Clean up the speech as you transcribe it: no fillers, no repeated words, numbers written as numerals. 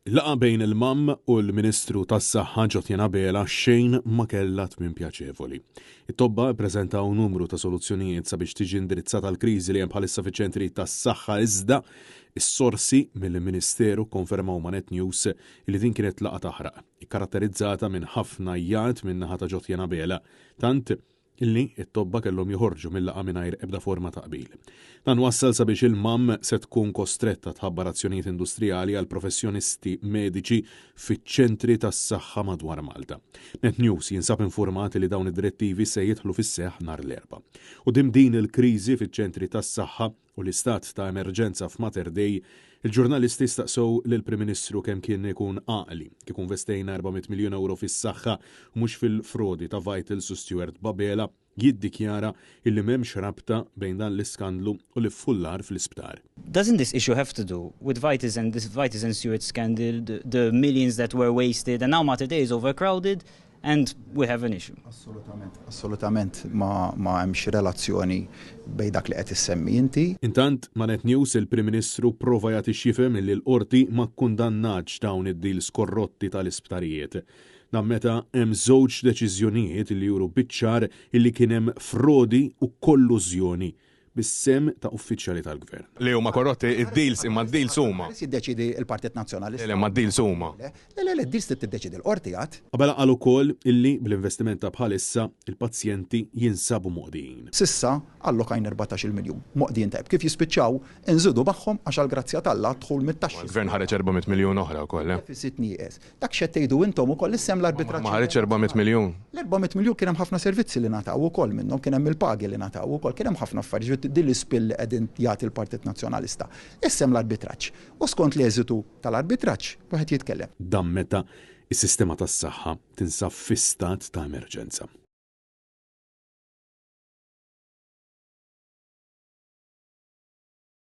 Il-laqgħa bejn il-MAM u l-Ministru tas-Saħħa Jotjen Abela xejn ma kellha tmiem pjaċevoli. It-tobba ppreżentaw numru ta' soluzzjonijiet sabiex tiġi indirizzata l-kriżi li hemm bħalissa fiċ-ċentri tas-saħħa iżda s-sorsi mill-Ministeru kkonfermaw ma' Net News li din kienet laqgħa taħraq, ikkaratterizzata minn ħafna għajjat min-naħa ta' Jotjen Abela, tant li t-tobba kellhom joħorġu mil-laqgħa mingħajr ebda forma ta' qbil. Dan wassal sabiex il-MAM se tkun kostretta tħabbar azzjonijiet industrijali għal professjonisti mediċi fiċ-ċentri tas-saħħa madwar Malta. Net News jinsab infurmat li dawn id-direttivi se jidħlu fis-seħħ nhar l-Erbgħa. Quddiem din il-kriżi fiċ-ċentri tas-saħħa, u l-istat ta' emerġenza f'Mater Dei, il-ġurnalisti staqsew lill-Prim Ministru kemm kien ikun għaqli kieku investejna 400 miljun ewro fis-saħħa u mhux fil-frodi ta' Vitals u Stuart Babela jiddikjara illi m'hemmx rabta bejn dan l-iskandlu u l-iffullar fl-isptar. Doesn't this issue have to do with Vitals and this Vitals and Stuart scandal, the millions that were wasted and now Mater Dei is overcrowded and we have an issue. Assolutament, assolutament ma ma hemmx relazzjoni bejn dak li qed issemmi inti. Intant, ma' Net News il-Prim Ministru pprova jagħti x'jifhem illi l-Qorti ma kkundannatx dawn id-deals korrotti tal-isptarijiet. Dan meta hemm żewġ deċiżjonijiet li juru biċ-ċar illi kien hemm frodi u kollużjoni bis-sehem ta' uffiċjali tal-Gvern. Li huma korrotti d-deals imma d-deals huma. Jiddeċiedi l-Partit Nazzjonalista. Le le imma d-deals huma. Le le le d-deals trid tiddeċiedi l-Qorti għad. Abela qal ukoll illi bl-investiment ta' bħalissa, il-pazjenti jinsabu moqdijin. S'issa allokajna 14-il miljun. Moqdijin tajjeb. Kif jispiċċaw, inżidu magħhom għax għall-grazzja t'Alla d-dħul mit-taxxi. Il-Gvern ħareġ 400 miljun oħra wkoll, eh? Deficit nieqes. Dak x'qed tgħidu intom ukoll issa hemm l-arbitraġġ. Ma ħariġx 400 miljun. L-400 miljun kien hemm ħafna servizzi li ngħataw ukoll minnhom, kien hemm il-pagi li ngħataw ukoll, kien hemm ħafna affarijiet, ġifieri din l-ispill li qegħdin jagħti l-Partit Nazzjonalista. Issa hemm l-arbitraġġ. U skont l-eżitu tal-arbitraġġ wieħed jitkellem. Dan meta s-sistema tas-saħħa tinsab fi stat ta' emerġenza.